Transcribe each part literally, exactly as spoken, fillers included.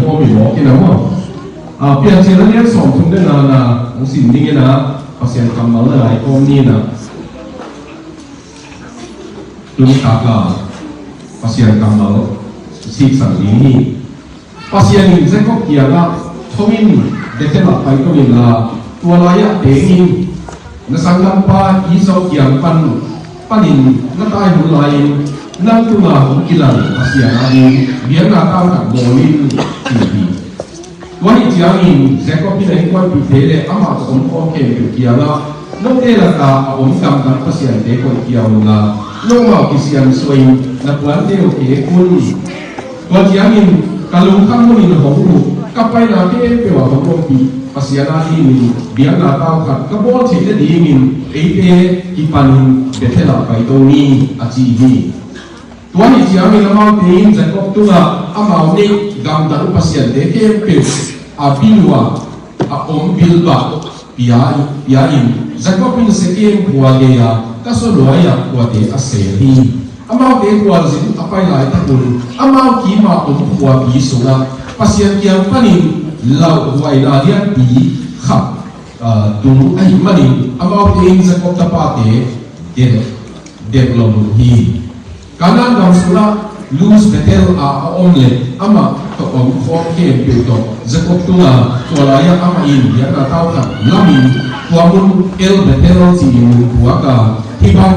Kawm i mawk in a maw. A, Piancil a lian sawmthum le ngana hong sim ding in a, Pasian kammal na lai kawm ni in a. Tuni tak a Pasian kammal siksan ding hi. Pasian in Jacob kiangah, "Thong in Bethel ah pai to inla, tua lai-ah teng in, na sanggampa Esau kiang pan, panin na tai hun lai-in, nang tungah hong kilang Pasian ading biakna tau khat bawl in," ci hi. Tua ahih ciangin Jacob in a innkuanpihte le amah tawh omkhawm khempeuh kiangah, "Note lakah a om gamdang pasiante koih khia unla, note uh kisiam suah in na puante uh khek un. Tua ciangin ka lungkham munin hong uh, ka paina khempeuh ah hong ompih Pasian adingin biakna tau khat ka bawl theih nadingin eite kipanin Bethel ah pai to ni," a ci hi. Tua ahih ciangin amaute in Jacob tungah amau neih gamdang pasiante khempeuh a bil uh ah a om bilbah pia, pia in, Jacob in Shekhem khua gei-a Kaso nuai-ah tuate a sel hi. Amaute khualzin a pai laitak un amau kim a om khuapi sungah Pasian kiang panin lauhuaina lianpi khat, ah, tung ahih manin amaute in Jacob tapate dem, dem lo uh hi. Kanaan gam sungah Luz, Bethel a a om le amah tawh omkhawm khempeuh tawh Jacob tungah, tua lai-ah amah in biakna tau khat lamin tua mun El Bethel ci-in min phuak a, "Hih bang,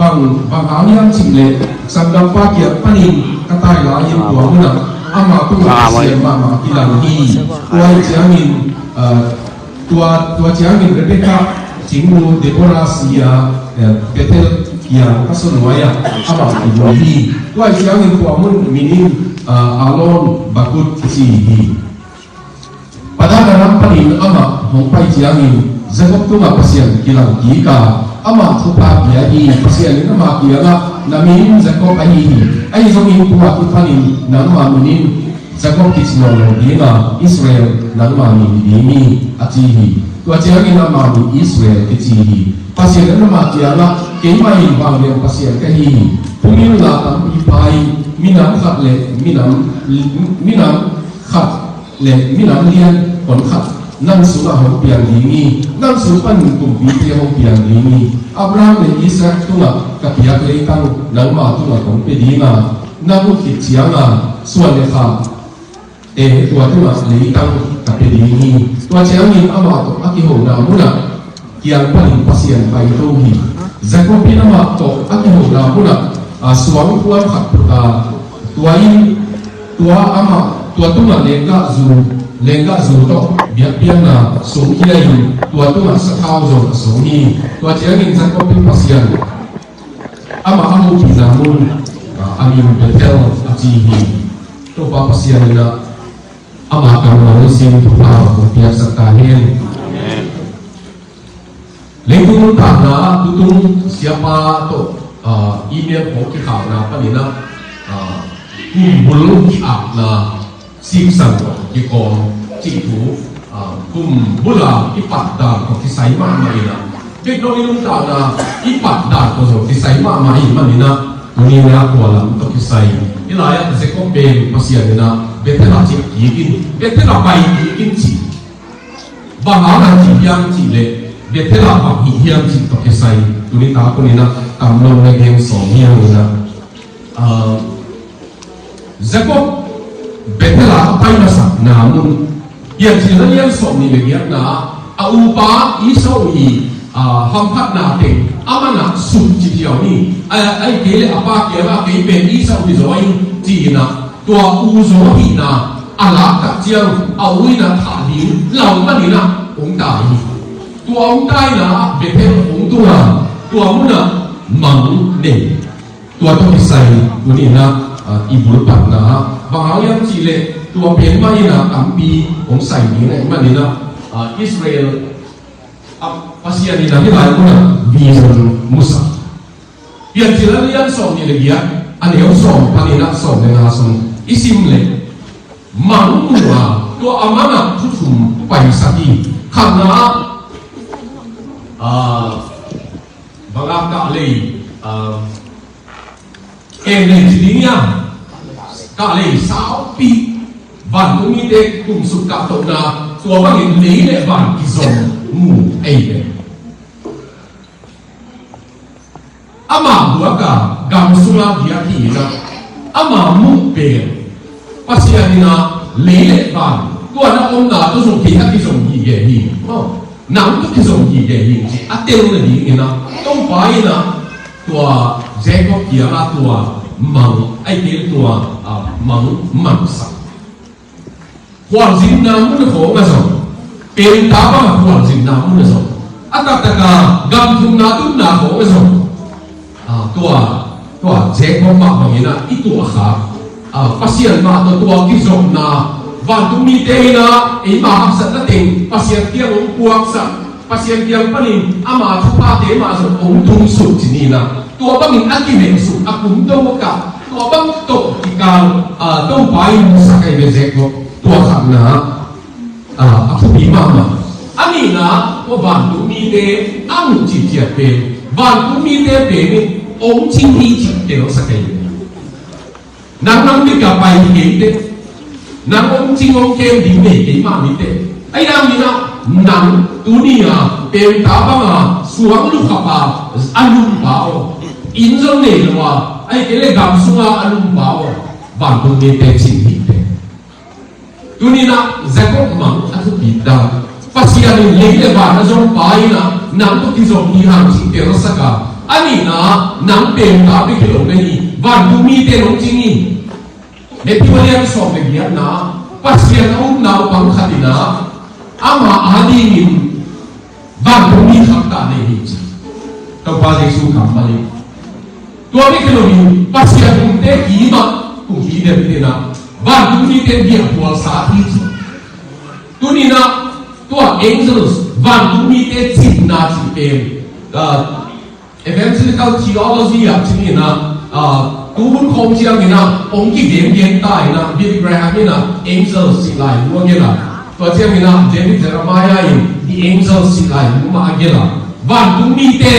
bang, bang hang hiam cih leh sanggampa kiang panin ka tai lai-in tua munah amah tungah Pasian mahmah kilang hi." Tua ahih ciangin, ah, Tua, tua ciangin Rebekah cingnu Deborah si a, eh, Bethel kiang Kaso nuai-ah amah kivui hi. Tua ciangin tua mun min in, ah, Alon Bakut kici hi. Padan Aram panin amah hong pai ciangin Jacob tungah Pasian kilang kik a, amah thupha pia hi. Pasian in amah kiangah, "Na min Jacob ahi hi. Ahi zongin tua kipanin nangmah min in Jacob kici nawn lo ding a, Israel nangmah min hi ding hi," a ci hi. Tua ciangin amah min Israel kici hi. Pasian in amah kiangah, "Keimah in vanglian Pasian ka hi hi. Pum in la tampi pha in, minam khat le minam, minam khat le minam lian hon khat nang sungah hong piang ding hi. Nang sung panin kumpite hong piang ding hi. Abraham le Isaac tungah ka piak leitang nangmah tungah kong pia ding a, nang uh khit ciangin suan le kham te tua tungah leitang ka pia ding hi." Tua ciangin amah tawh a kihona munah kiang panin Pasian pai to hi. Jacob in amah tawh a kihona munah, a, suang puan khat phut a, tua in, tua amah, tua tungah lenggahzu, lenggahzu tawh biakpiakna sung khia in, tua tungah sathau zong a sung hi. Tua ciangin Jacob in Pasian amah a hopihna mun, a, a min Bethel a ci hi. Topa Pasian in a, ama kammal sin thupha hong piaksak ta hen. Amen. Leitung nuntakna ah tutung siapa tawh, ah, email khawng kikhakna panin ah, ah, kumbul ki-akna siksan tawh kikawm cih thu, ah, kumbul a i patdan tawh kisai mahmah in ah, bek dong i nuntakna i patdan tawh zong kisai mahmah ahih manin ah, tuni in ah tua lam tawh kisai, hih lai-ah Jacob pen Pasian in ah Bethel ah ciah kik in, Bethel ah pai kik in ci. Bang hang a cih hiam cih leh Bethel ah bang hih hiam cih tawh kisai tuni tak hun in ah tam lo na gen sawm hiam in ah, ah, Jacob Bethel ah a pai masakna mun, Piancil a lian sawm nih le giatna ah a upa Esau i, ah, hamphatna teng a man ah sut ci phiau ni, ah, ahih kei leh a pa kiangah kei pen Esau hi zaw ing ci-in ah tua u zaw hihna a laktak ciang a u in a thah ding lau manin ah hong tai hi. Tua hong taina ah Bethel hong tung a, tua munah mang nei. Tua tawh kisai tuni in ah, ah, i bulpatna ah bang hang hiam cih leh tua pen mah in ah tampi hong sai ding ahih manin ah, ah, Israel, ah, Pasian in ah hih lai munah vision musak. Piancil a lian sawm nih le giat, a neu sawm panin ah sawm le nga sung i sim leh, mang mu a, tua a man ah thu thum paisak hi. Khatna ah, ah, bang a, kahlei, ah, eng lei ci ding hiam, kahlei saupi, Vantung mite kum suk kahtohna, tua bangin lei le van kizom mu ei ve. Ama buak a gam sunga biak hi in ah, ama muh pen Pasian in ah lei le van tua na omna tawh zong kei a kizom hi gen hi. Maw, nang tawh kizom hi gen hi ci a telna dingin ah Topa in ah tua Jacob kiangah tua mang, ahih kei leh tua, ah, mang mansak. Khualzinna mun khawng ah zong, penta bang a khualzinna mun ah zong, a taktak a gam thumna tunna khawng ah zong, ah, tua, tua Jacob mah bangin ah i tuah kha, ah, Pasian mah tawh tua kizopna, vantung mite in ah eima haksatna teng Pasian kiang hong puaksak, Pasian kiang panin ama thuphate mah zong hong tungsuk ci ni in ah, tua bangin a kineihsuk a kum tawh a kah, tua bang tawh kikal, ah, Topa in musak ahi ve Jacob. Tua khatna, ah, a thupi mahmah. A nihna, tua vantung mite a muh cihciat pen, vantung mite pen in hong cing hi cih telsak ahi ve. Nang nang bek a pai hi kei teh. Nang hong cing hong kem ding nei kei mah ni teh. Ahi hangin ah nang tuni a penta bang a suang lukhap a a lumpa aw, inn zong nei lo a, ahih kei leh gam sunga a lumpa aw, vantung mite cing hi teh. Tuni in ah Jacob mang a thupi dan. Pasian in lei le van a zompa in ah nang tawh kizom hi hang cih telsak a, a nihna nang penta bek hi lo na hi, vantung mite in hong cing hi. Matthew a lian sawm le giatna, Pasian a um naupang khat in ah ama adingin vantung mi khangtah nei hi ci. Topa Jesu kammal hi. Tua bek hi lo hi, Pasian umte kiim ah kumpi deuh hi in ah vantung mite biakbual sa hi ci. Tuni in ah tua angels, vantung mite cihna cih pen, ah, evangelical theology ah cih in ah, ah, tu hun khawm ciangin ah hong kigengen ta in ah, Billy Graham in ah angels cih laibu a gelh a, tua ciangin ah David Jeremiah in the angels cih laibu mah a gelh a, vantung mite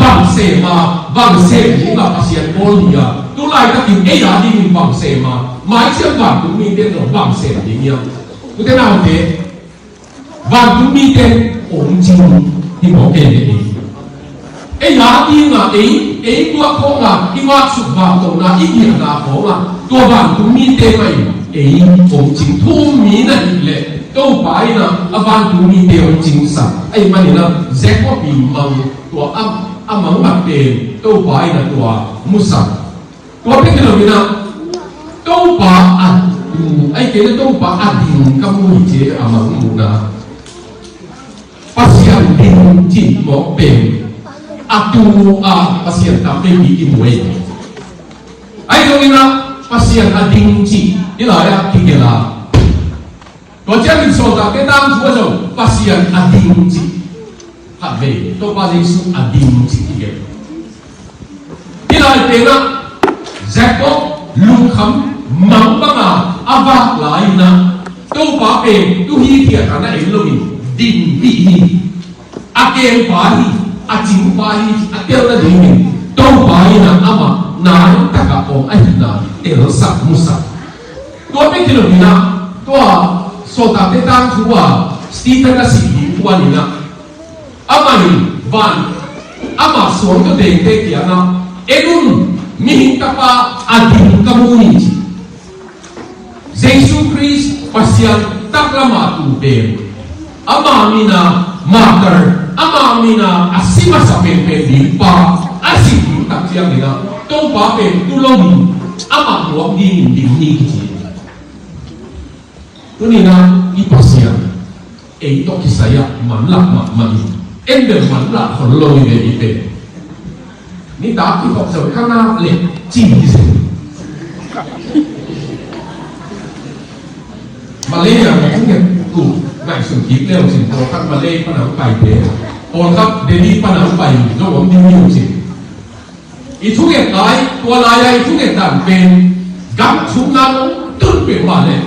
bang sem a, bang sem ding a Pasian bawl hi a, tu laitakin ei adingin bang sem a, mai ciang vantung mite zong bang sem ding hi a. Ute naute, vantung mite hong cing hi mawk ei ve. Ei a ding a, ei, ei tuak khawng a i ngaksuk vantona, i giahna khawng a tua vantung mite mah in ei hong cing. Thu-um mi na hih leh Topa in ah a vantung mite hong cingsak. Ahih manin ah Jacob i mang, tua a, a mang mat pen Topa in ah tua musak. Tua bek hi lo in ah Topa a tu, ahih kei leh Topa a ding ka mu hi ci, a mang muhna. Pasian ding cih mawk pen a tu a Pasian tam veipi kimu ei. Ahi zongin ah Pasian a ding cih hih lai-ah kigelh a. Tua ciangin Sawltakte tangthu ah zong Pasian a ding cih khatvei, Topa Jesu a ding cih kigelh. Hih lai pen ah Jacob lungkham mang bang a a vak lai in ah Topa pen tu hi khiat a na en loin dingpih hi. A kengpa hi, a cingpa hi, a telna dingin Topa in ah amah nai takah hong ahihna telsak musak. Tua bek hi lo in ah, tua Sawltakte tangthu ah Stephen a sih ding kuan in ah, amah in van, amah suang tawh dengte kiangah, "En un, mihing Tapa a ding ka mu hi," ci. Jesu Khrist Pasian taklam a tu pen, ama min a martyr, ama min a a si masa penpen ding pa a si ding tak ciangin ah Topa pen tu lo hi, amah muak dingin ding ni kici. Tuni-in ah i Pasian ei tawh kisai-ah manlah mahmah in, en bel manlah khol lo hi ve i pen. Nitak kikhop zong ka ngak leh ci hi zen. Malay ah ka thunget uh ngaihsun kik leu cin, pawlkhat Malay pan a hong paite, pawlkhat Delhi pan a hong pai zong om ding hi uh cin. I thunget lai, tua lai-a i thunget dan pen gam thumna nong tun peuhmah leh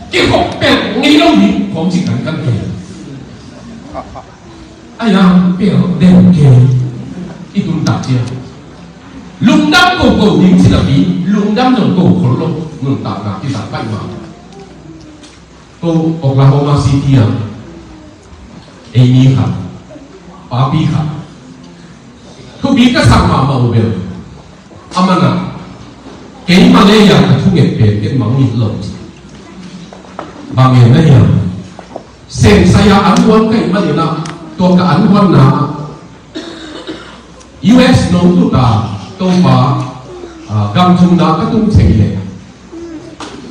kikhop pelh ngei lo ding khawng ci kankan kei. A yang pelh den kei i tun tak ciang lungdam koko ding ci napi, lungdam zong ko khol lo, nuntakna kizang paih mah. Ko Oklahoma City ah ei mi khat, papi khat, thupi ka sak mahmah uh bel, a man ah, keimah le a ka thunget pen ken mang mit lo. Bang en na hiam? Sensaya an huan ka hih manin ah, tua ka an huanna ah U S nong tut a, Topa, ah, gam thumna ka tung thei leh,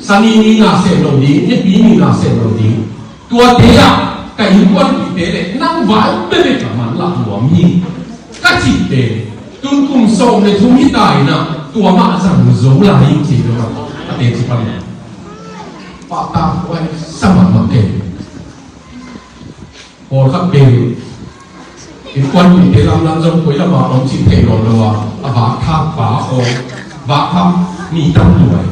Sani ni na seh lo ding, Nipi ni na seh lo ding. Tuate ah ka innkuanpihte le nang vai bek a man lah nuam hi, ka cihte, tun kum sawm le thum hi ta in ah, tua mah zang zo lai hi, ci ve mah. A teci pan pahtak huai sa mahmah kei. Pawlkhat pen innkuanpihte lamlam zong koi lam a om cih theih nawn lo a, a vakthak pa aw, vakthak mi tam lua hi.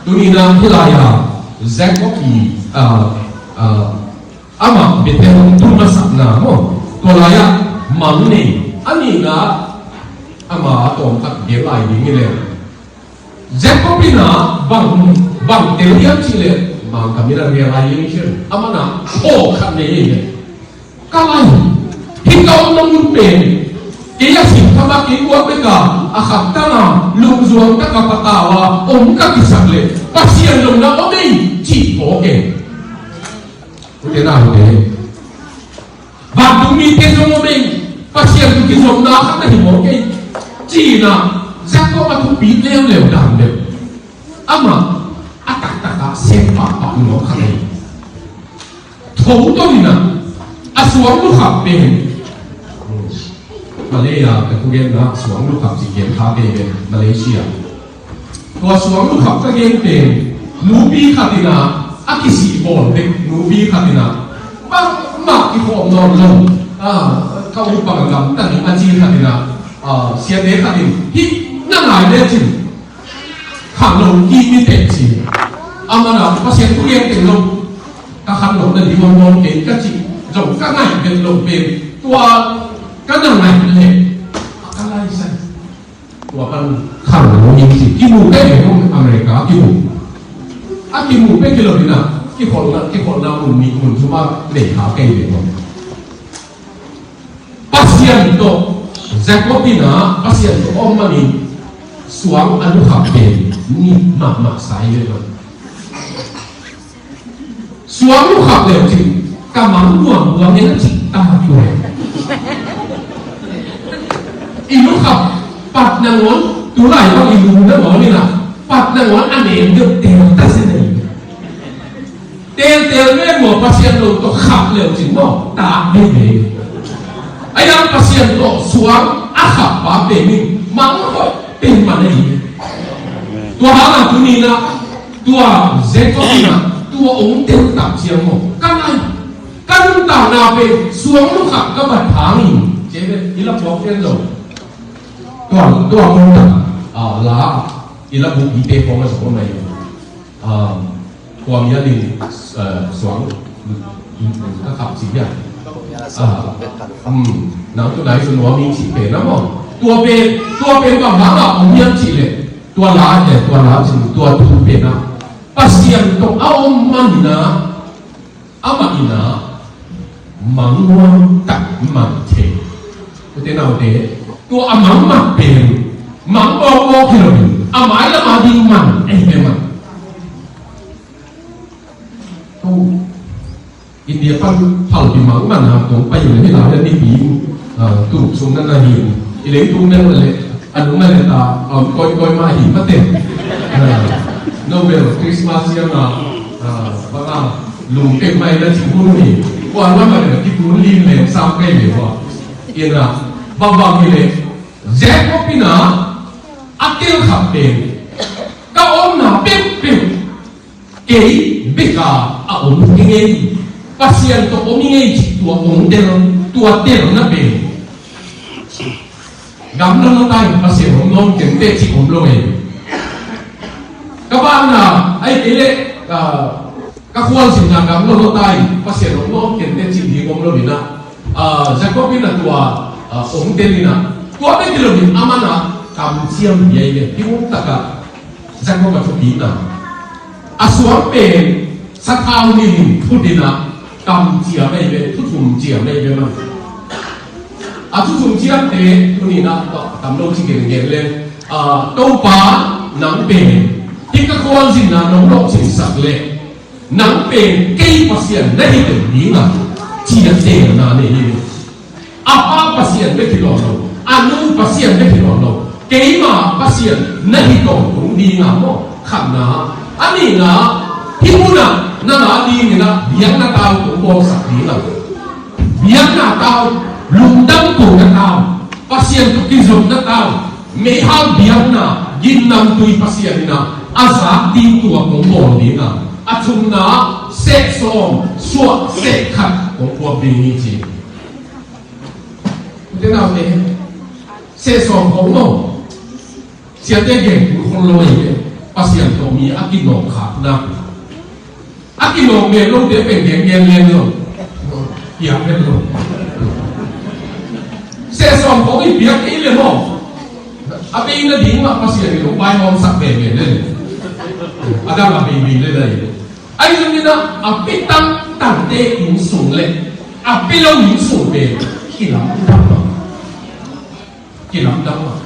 Tuni in ah hih lai-ah Jacob i, ah, ah, amah Bethel hong tun masakna maw, tua lai-ah mang nei. A nihna, ama a tawmkhat gel lai ding hi leh, Jacob in ah bang, bang tel hiam cih leh, Mangkam in ah realization, a man ah phaw khat nei hi leh, ka lai, hih ka omna mun pen, kei a sin kha mah kei guak bek a, a khat tang a lungzuang tak a patau a om ka kisak leh, Pasian lungna om ei cih phawk e. Ute naute, vantung mite zong om ei, Pasian tawh kizopna khat na hi mawk ei, ci-in ah Jacob a thupi leuleu dan bel, amah a taktak a sem pahpah nuam khat ei. Tho to in ah, a suang lukhap pen, Malay a ka thugenna suang lukhap cih gen kha kei ve, Malaysia. Tua suang lukhap ka gen pen, nupi khat in ah, a kisih bawl bek nupi khat in ah, bangmah kikhawm nawn lo, ah, ka upang a gamta ding a ci khat in ah, ah, siate khat in, hih na ngai lecin khan lo kik ni teh ci. A man ah Pasian thu gen teng lo, ka khan lo na ding om nawn kei ka cih zong ka ngaih vet lo pen, tua ka na ngaih leh, a ka lai sai. Tua pan khan lo ni ci, kimu peuh hi hong America kimu. A kimu peuh kilo in ah, kikholhna, kikholhna mun nih mun thum ah nei kha kei ve hong. Pasian tawh, Jacob in ah Pasian tawh om manin, suang a lukhap pen nih mahmah sa hi ve hong. Suang lukhap leu cin, ka mang nuam nuam e na cih ta tuai. I lukhap pat nangawn, tu lai bang i lu nangawn in ah, pat nangawn a nem deuh tel ta se nei. Teltel ve maw, Pasian lo tawh khap leu cin maw, ta veve. A yang Pasian tawh suang a khap pa pen in mang hoih pen man ahi. Tua hangah tuni in ah, tua Jacob in ah, tua ong tel tak ciang maw, ka lai, ka nuntakna pen suang lukhap ka bat hang in, ci ve, i la puak pen lo. Tua, tua mun tak, ah, la, i la buk i te khawng a zong om ahi. Ah, kua mi a ding, ah, suang, mm, mm, ka khap ci hiam? Ah, mm, nang tu nai su nuam i ci pen na maw. Tua pen, tua pen bang hang a om hiam cih leh, tua la, eh, tua la cih, tua thu pen ah, Pasian tawh a om man in ah, amah in ah mang nuam tak mang thei. Ute naute, tua a mang mat pen mang bawkbawk hi lo in, a mailam a ding mang ei ve mang. Ko India pan phalbi mang man a kong pai le hih lai a Nipi, ah, tuk sung na na hi. I lei tung mel le, a nung a le ta, um, koi koi mah hi mah te. Ah, Nobel Christmas siang a, ah, bang a lung tek mai na ci hun hi. Kuan lam a le ki tun lim leng sam kei le hua. In a, bang bang hi le, Jacob in a, a tel khap pen, ka omna peuhpeuh kei bek a a om hi ngei, Pasian tawh om hi ngei cih tua ong tel, tua telna pen. Gamla lawta in Pasian om nawn kei teh cih om lo ei. Ka banna, ahih kei leh, ah, ka khualzinna gamla lawta in Pasian om nawn kei teh cih ding om lo in a, ah, Jacob in a tua, ah, ong tel in a, tua bek hi lo in a man a kamciam hi a, hi ve, hi mun tak a Jacob a thupina. A suang pen, Sathau nih in phut in ah, kam ciam ahi ve, thu thum ciam ahi ve man. A thu thum ciamte tuni in ah tam lo ci gen gen le. Ah, Topa, nang pen hih ka khualzinna nong lawhcinsak le, nang pen kei Pasian na hi teh ding a, ci a teel na nei hi. A pa Pasian bek hi lo lo, a nu Pasian bek hi lo lo, keima Pasian na hi tawntung ding a maw, khatna. A nihna, hih munah nang a dingin ah biakna tau kong bawlsak ding a, biakna tau, lungdam kohna tau, Pasian tawh kizopna tau, meihal biakna, ginnamtui Pasian in ah a zak ding tua kong bawl ding a, a thumna, seh sawm suah seh khat kong puak ding hi ci. Ute naute, seh sawm khong maw, siate gen khol lo hi ve. Pasian tawh mi a kinawk khakna, a kinawk gen lote pen gen gen len lo, piak len lo. Seh sawm khong i piak kei le maw, a bei nading mah Pasian in hong vaihawmsak veve le, a dang a bei bei le lai. Ahi zongin ah a pe tangtangte innsung le a pe lo innsung pen kilamdang mah, kilamdang mah.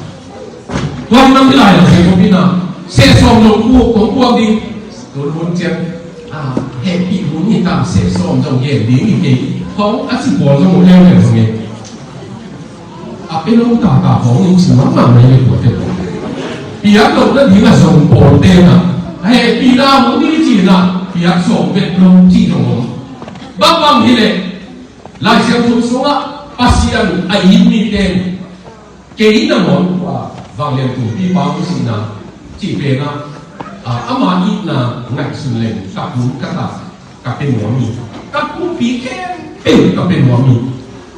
Tua hi mah, hih lai-ah seh sawm lo kong puak ding. Tun hun ciang, ah, hehpih hun hi ta, seh sawm zong gen ding hi kei, khong a ci pawl zong uh leuleu zong e. A pe lo tata khong in ci mahmah mai le tua te. Piak loh nading a zong pawlte in ah, a hehpihna mun hi ci in ah piak sawm vet lo ci zong om. Bangbang hi leh, Lai Siangtho sungah Pasian a it mite in, kei nangawn tua vanglian kumpipa hong sihna cih pen ah, ah, ama itna ngaihsun leng ka kum ka ta ka pe nuam hi. Ka kumpi khempeuh ka pe nuam hi.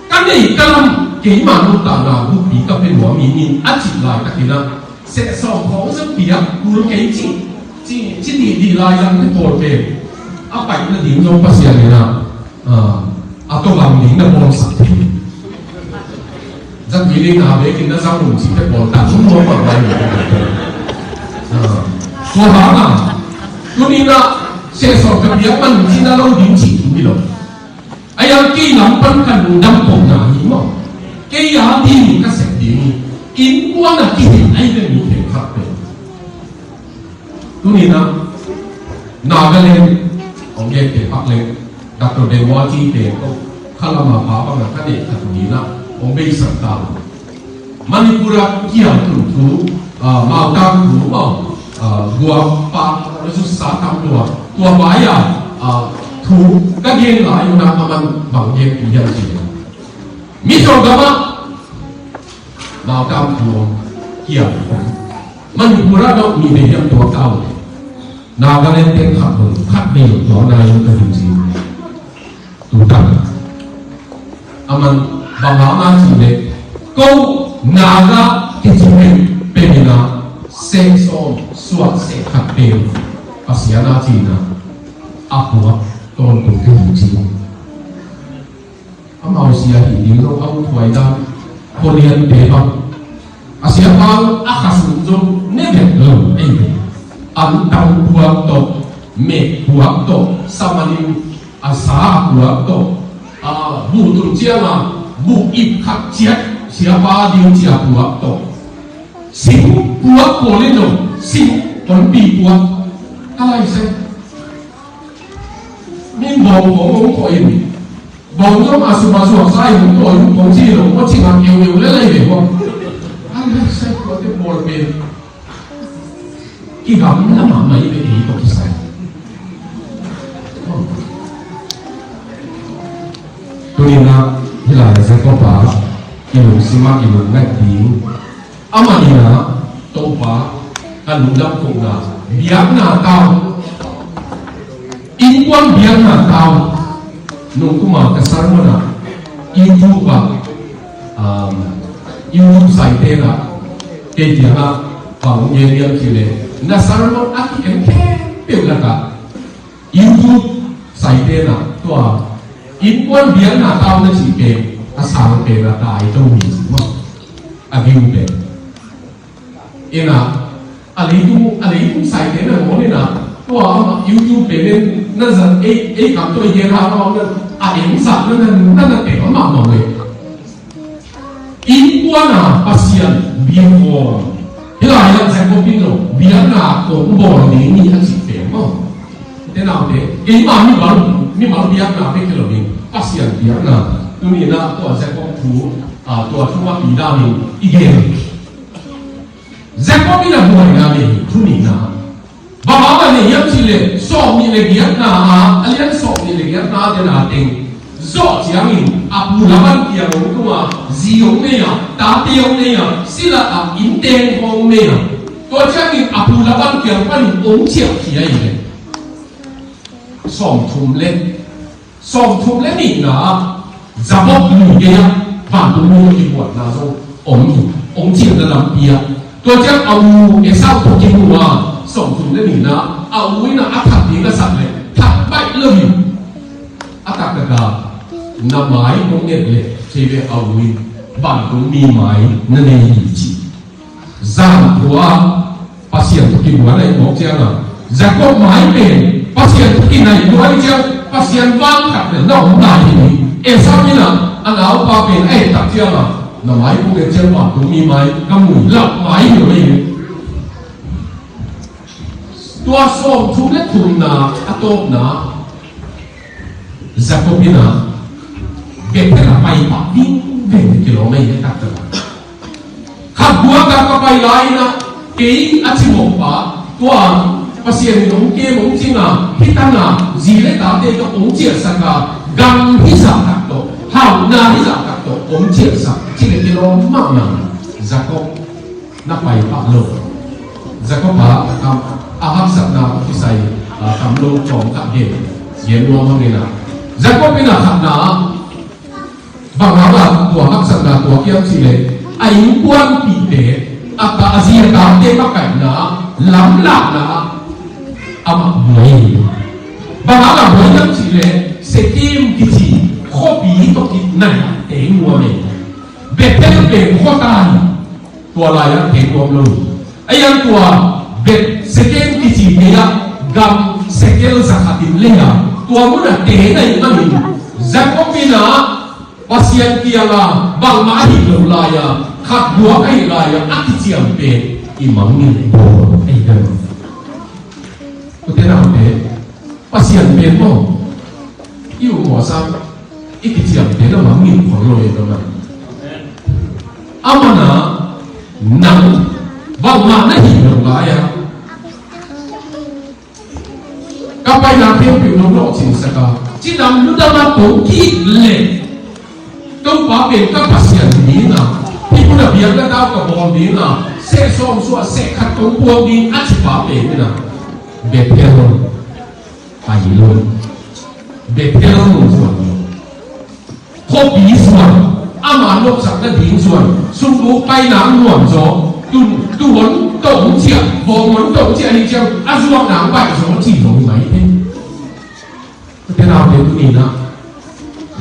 Ka neih ka lam keima nuntakna guppi ka pe nuam hi, ni a cih laitakin ah, seh sawm khong zong piak kul kei ci, ci, ci dihdih lai lam te pawl pen a paih nading zong Pasian in ah, ah, a tawh lam ding na bawlsak thei. Zat mi ding na bekin na zang um cihte pawl ta zung nuam mah lai. Ah, tua hang a, tuni in ah seh sawm ka piak man ci na lo ding cih thu hi lo. A iang kei lam pan ka lungdam kohna hi maw. Kei a ding ka sep ding hi. Innkuan a kihin ahi ve mi khenkhat pen. Tuni in ah Nagaland hong gen pen pak leng, Doctor Deng Wajie pen ko khalam a pa bang a ka neih khat uh hi in ah hong beisak ta. Manipur ah kial tun thu, ah, Mautam thu, ah, ah, guak pa, resusa tam tua, tua pai ah, ah, thu ka gen lai un ah a man bang gen pi hiam cih leh, Mizo gam ah Mautam thu kial. Manipur ah dong mi bei hiam tua kau. Nagaland teng khat bang, khat bei tua nai ka ding ci. Tutan a man bang hang a cih leh, ko Naga kici pen pen in ah seh sawm suah seh khat pen Pasian a ci in ah a puak tawntung ka hi ci. Amau sia hi ding lo, a uthuai dan, Korean te bang. A siapa a khasum zong ne vet lo, ei ve. An tang puak tawh, mek puak tawh, samanin a sa a puak tawh, a, buh tun ciang a, buh ip khat ciat, siapa ding cia puak tawh. Sing puak pawl in lo, sing honpi puak. Ka lai se. Min bawng bawng bawng khawh in. Bawng zong a sum a suak sa in, tua in bawng ci lo, tua ci ngam eu eu le lai ve bawng. Ai, lai sai tua te bawl pen. Kigam na mahmah i ve ei tawh kisai. Tuni in ah, hih lai Jacob a, i lungsim ah, i lungngaih ding. Amah in ah, Topa, ka lungdam kohna, biakna tau, innkuan biakna tau, nung kum a ka sermon ah, YouTube ah, um, YouTube saite in ah, kei kiang ah, bang gen hiam cih leh, na sermon a ki-en khempeuh lakah, YouTube saite in ah, tua, innkuan biakna tau na cih pen, a sang pen a tai to hi, a view pen. In ah, a leitung, a leitung saite nangawn in ah, Tua YouTube page na zat ei, ei kam tua i gen ha tua na a eng zat na na na na te ma ma ve. Innkuan a Pasian biak khawm. Hih lai-ah Jacob in lo biakna kong bawl ding hi a cih pen maw. Te naute, keima mimal, mimal biakna bek hi lo ding, Pasian biakna. Tuni-in ah tua Jacob thu, ah, tua thu mapi danin i gen. Jacob in a buaina nei hi, tuni-in ah. Bang hang a nei hiam cih leh, sawmnih le giatna ah, a lian sawmnih le giatna den a teng zawh ciangin a pu Laban kiang hong tung a, zi hong nei a, tate hong nei a, sila a, innte hong nei a. Tua ciangin a pu Laban kiang panin hong ciahkhia hi leh. Sawmthum le, sawmthum le nihna ah Jabok lui gei ah vantung mi tawh kibuatna zong om hi, hong ciahna lampi ah. Tua ciang a u Esau tawh kimu a, sawmthum le nihna, a u in a that ding a sak leh that baih lo hi. A taktak a na mai hong nget leh, thei ve, a u in vantung mi mai na nei hi ci. Zan thua Pasian tawh kibuan a i mawk ciangin, Jacob mai pen Pasian tawh kinaih lua ahih ciang Pasian vang khat le na om lai hi. Esau in a, a naupa pen a et tak ciangin, na mai kong et ciang vantung mi mai ka mu hi, lap mai hi lo hi. Tua sawmthum le thumna a tawpna Jacob in a Bethel a pai pah ding veng kilawm ahi hi taktak a. Khat guak a ka pai lai-in a, kei a cimawhpa, tua Pasian in hong kem hong cing a, hih tan a zi le tate tawh hong ciahsak a, gam hih zah tak tawh, hauhna hih zah tak tawh hong ciahsak, ci le kilawm mahmah Jacob na pai pah lo. Jacob a kam, a haksatna kisai, a, kam lo cawm khat gen, gen nuam hang in a. Jacob in a khatna, bang hang a tua haksatna tuak hiam cih leh, a innkuanpihte, a ta, a zi a tate makaihna, lamlahna, amah buai. Bang hang a buai hiam cih leh, Sekem kici khuapi tawh kinaih a teng nuam hi. Bethel pen khuata hi. Tua lai-ah teng nuam lo hi. A iang tua Bet Sekem kici gei ah gam sekel zakhat in lei a, tua mun ah teng ahih manin Jacob in a Pasian kiang a bangmah ahih lo lai-a, khat guak ahih lai-a a kiciam pen i mangngilh bawl ahi ve. Ute naute, Pasian pen maw, i u mawsa i kiciamte na mangngilh khol lo hi, ka man. Aman a nang bangmah na hih lo lai-a, ka paina khempeuh nong lawhcinsak a, cidam ludam a tong kik leh, Topa pen ka Pasian hi ding a, hih hun a biakna tau ka bawl ding a, seh sawm suah seh khat kong puak ding a, ci pa pen in a, Bethel pai lo. Bethel zuan lo. Khuapi zuan, ama nopsakna ding zuan, sungkuk paina nuam zaw, tu, tuhon tawh hong ciah, vawng hon tawh hong ciah hi ciang, a zuakna baih zaw ci lo mai hi. Ute naute, tuni-in ah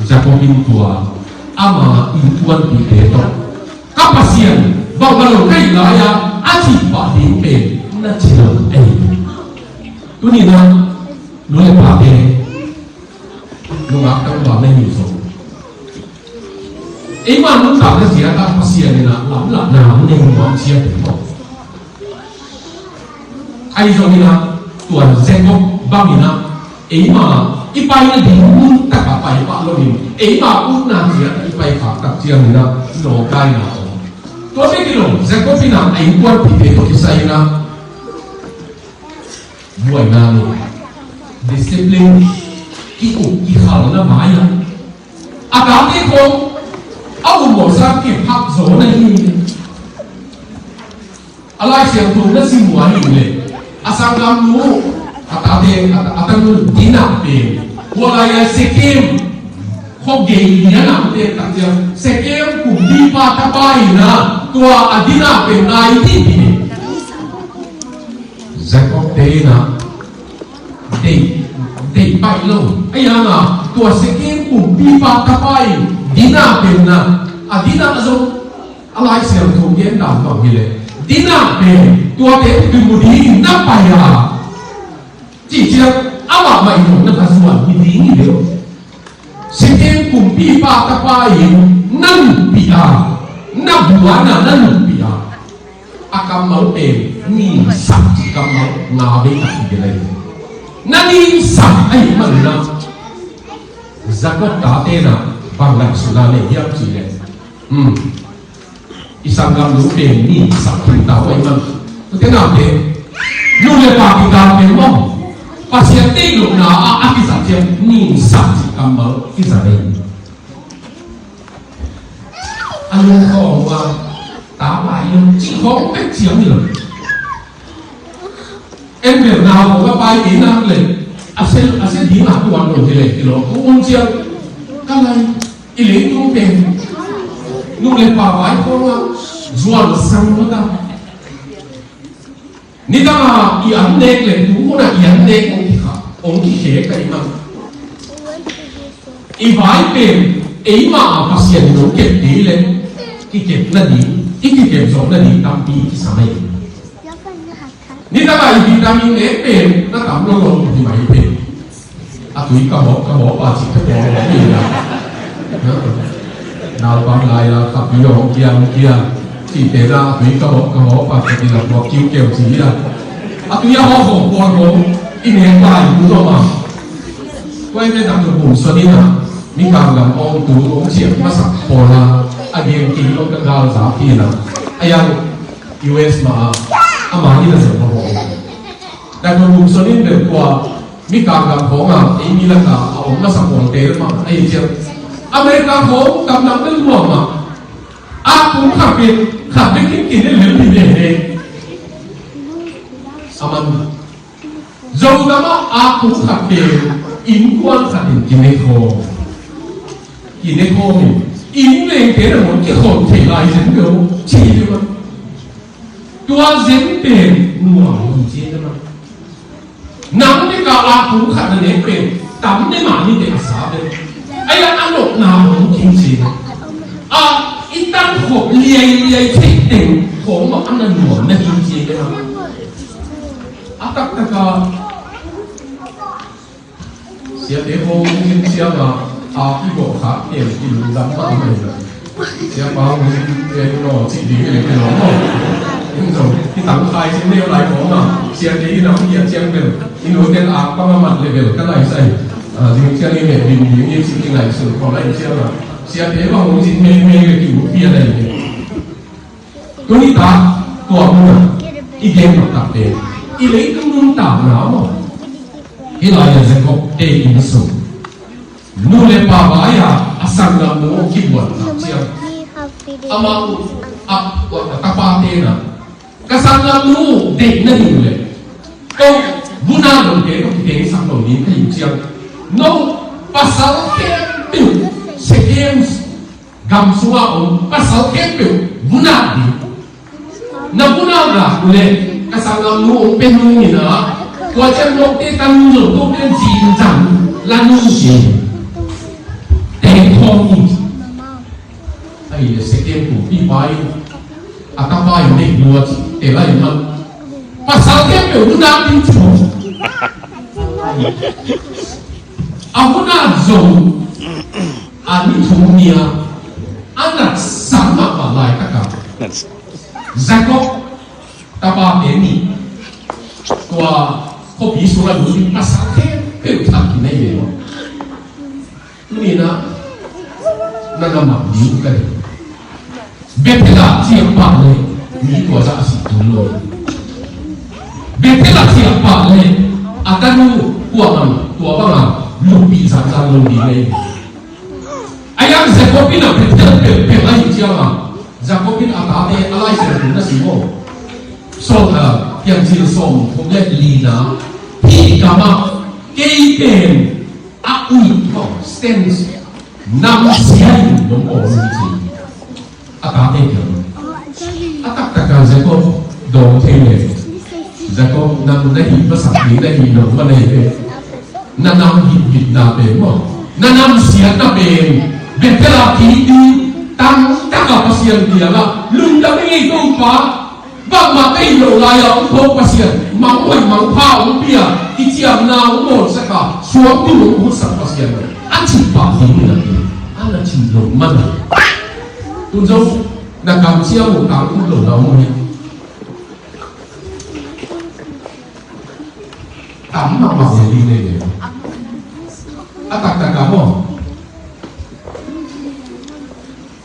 Jacob in tua ama innkuanpihte tawh, ka Pasian bangmah lo ka hih lai-a, a cih pah ding pen na ci lo ei. Tuni-in ah nu le pate, nungak tangval na hi zong, eima nuntakna ziak a Pasian in a lamlahna hong nei nuam ciat hi maw? Ahi zongin a, tua Jacob bangin a, eima i pai nading mun tak a pai pah loin, eima utna ciat i pai khak tak ciangin a, nawkaina om. Tua bek hi lo, Jacob in a, a innkuanpihte tawh kisai in a, buaina nei, discipline, ki-uk kikhalna mai a, a tate khawng a um mawhsa kep hak zaw na hi. A Lai Siangtho na sim uh ahih leh, a sanggamnu, a tate, a, a tanu Dina pen, tua lai-a Sekem khua gei lian a om te tak ciang, Sekem kumpipa tapa in a, tua a Dina pen nai dih dih. Jacob te in a, deih, deih baih lo. Ahi hang a, tua Sekem kumpipa tapa in Dina pen in a, a Dina zong a Lai Siangtho gen dan bang hi leh, Dina pen tuate tawh kimu dingin na pai a, Cih ciang amah mah in hong na va zuan hi ding hi lo. Shekhem kumpipa tapa in na nunpih a, na buan a, na nunpih a, a kammal pen ninsak cih kammal nga vei tak hi ve lai. Na ninsak ahih manin ah Jakob tate in ah bang ngaihsutna nei hiam cih leh, hmm, i sanggamnu pen ninsak khin ta uh ahih man. Ute naute, nu le pa kikal pen maw, Pasian deih lohna ah a kizat ciang ninsak cih kammal kiza ve. A lungkhawng uh a, ta pai lo cih khawng bek ciang hi lo. En bel na hong a pai kei nak leh a sia, a sia ding a tuan lo hi leh hi lo. Kong um ciang ka lai i leitung pen nu le pa vai khawng a zuan sang mah ta. Nidang a i an nek leh tu hun a i an nek hong kikha, hong kikhek ka i mang. I vai pen eimah a Pasian in hong kep kei leh kikep nading, i kikep zawh nading tampi kisa mai. Nidang a i vitamin A pen na tam lo lo hi mai pen. A tui ka mawh, ka mawh pa cih ka mawh mawh hi la. Naupang lai la, ka tui hong kia, hong kia. Cihte la, a tui ka mawh, ka mawh pa cih la, mawh kiu keu cih la. A tui a hawh hawh pawl hawh, i nek lai bu lo ma. Kuai me dak tu bum suan in a, Mikang gam awngtu hong ciah masak pawl a, a gen kei lo ka gal za pi la. A yang U S mah a, ama hi na zong mah hong. Dak tu bum suan in bel kua, Mikang gam khawng a, ei mi lak a, a om masa pawlte mah, a hi ciang. America khawng, tam dang bel luang mah. A kum khat pen, khat bek in kine lel pi ne ne. A man. Zogam ah a kum khat pen, innkuan khat in kine khawm. Kine khawm in, inn leng pen a mun kikhawm thei lai zen bel, ci hi mah. Tua zen pen, nuam hi ci hi mah. Nang bek a a kum khat na nek pen, tam ne mah ni te a sa pen. Ai a a nopna hong kim ci. A i tan khop liai liai thei teng khawng mah a na nuam na hi ci pen. A taktak a siate hong kim ciang a a i gawh kha kem i lungdam mah mai. Siapa hong kim kem no ci ding i lek kem no. Kem zong i tang khai ci neu lai khawng a siate i nam i a ciang bel. I nu ten a pang a mat le bel ka lai sai. A, zing ciang i meh bim bim i ci i ngaihsun khawng lai ciang a. Siate bang hong ci mei mei le ki u pia lai mei. Tuni ta, tua mun a, i gen taktak pen. I leitung nuntakna maw. Hih lai a Jacob te in sung. Nu le pa vai a, a sanggamnu kibuan tak ciang. Amau, a, a, a tapate na. Ka sanggamnu deih na hi uh leh. Ko, vuna lo te, ko kiteng sak lo ding ka hi uh ciang. No, pasal khempeuh, Shekhem gam sunga om, pasal khempeuh, vuna ding. Na vuna ngak uh leh, ka sanggamnu hong pia nung in a, tua ciang note tanu lo, note zin zan, la nung ding. Teng khawm ding. Ahih leh Shekhem kumpipa in, a tapa in deih lua ci, te lai man. Pasal khempeuh vuna ding ci. A vuna zong, a ni thum ni a, a natsak mahmah laitak a. Jacob, tapate nih. Tua khuapi sung a lut ding pasal khempeuh thak kinei ve maw. Tuni na, na na mak ding ka hi. Bethel ah ciah pah leh, mi tua zah a sih tul lo. Bethel ah ciah pah leh, a tanu kuamah tua bangah lupih zanzan lo ding ei. A yang Jacob in a Bethel peuhpeuh ahih ciangin, Jacob in a tate a Lai Siangtho na sim aw. Sawm, ah, Piancil sawm thum le lina, hih gamah kei pen a uih tawh, stance, namsia in nong bawl hi ci. A tate kiang. A taktak a Jacob dawng thei le. Jacob nang na hih masak ding na hih nong ma nei le. Na nam hihbitna pen maw. Na namsiatna pen. Bethel a kiti tamtak a Pasian kiangah lungdam ing ei Topa. Bangmah ka hih loh lai-a hong ko Pasian, manghoih mangpha hong pia, kiciamna hong bawlsak a, suangtum hong hutsak Pasian, a cih pah ding hi napi, a na cih loh man a. Tun zong na kamciam uh tangtun lo na om hi. Tam mahmah le ding nei le. A taktak a maw.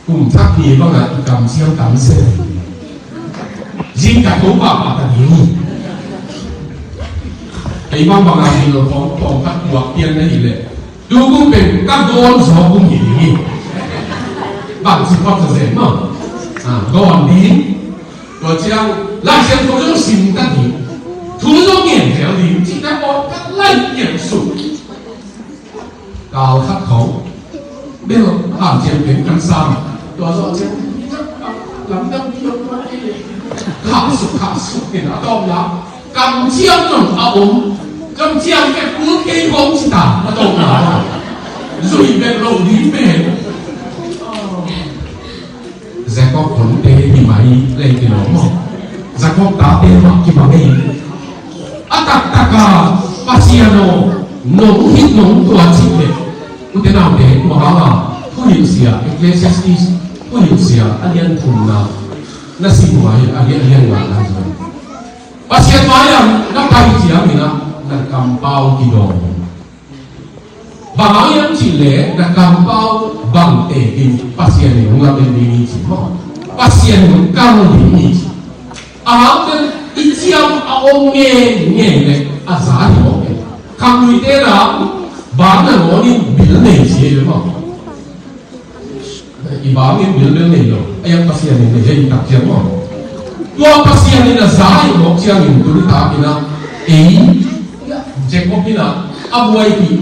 Kum thak ni bangah i kamciam tam se. Zing ka to pahpah ta ding. Ei bang bangah ni lo khawng khawng khat tuak pian na hi leh. Tu kum pen ka gawn zaw kum hi ding hi. Bang ci pawt sa zen maw. Ah, gawn ding. Tua ciang Lai Siangtho zong sim ta ding. Thu zong ngen zel ding. Cih ta pawt ka lai pian suk. Kal khat khawng bel hanciam pen kan sam. Tua zawh ciang lamdang pi lo tua ei le. Khah suk khah suk in a tawpna kamciam zong a om. Kamciam pen kul kei khawng ci ta a tawpna. Zui bek lo ding pen. Jacob honte hi mai lei ti lo maw. Jacob tate mah kibang ei. A taktak a Pasian aw, nong hih nong tua cih leh. Ute naute, tua hang a Thuhilhsia, Ecclesiastes Thuhilhsia a lian thumna na sim uh a hi a lian, a lian ngana hi. Pasian mai-ah na pai ciangin ah na kampau kidawm. Bang hang hiam cih leh na kampau bang teek in Pasian in hong lamen ding hi ci maw. Pasian in hong kal ding hi ci. A hang pen i ciam a om ngeingei leh a za hi mawk e. Khamluite na bang nangawn in bil nei ci hi maw. I bang in bilbel nei lo, a iang Pasian in nei hi tak ciang maw. Tua Pasian in a za hi mawk ciangin tuni takin ah ei Jacob in ah a buaipih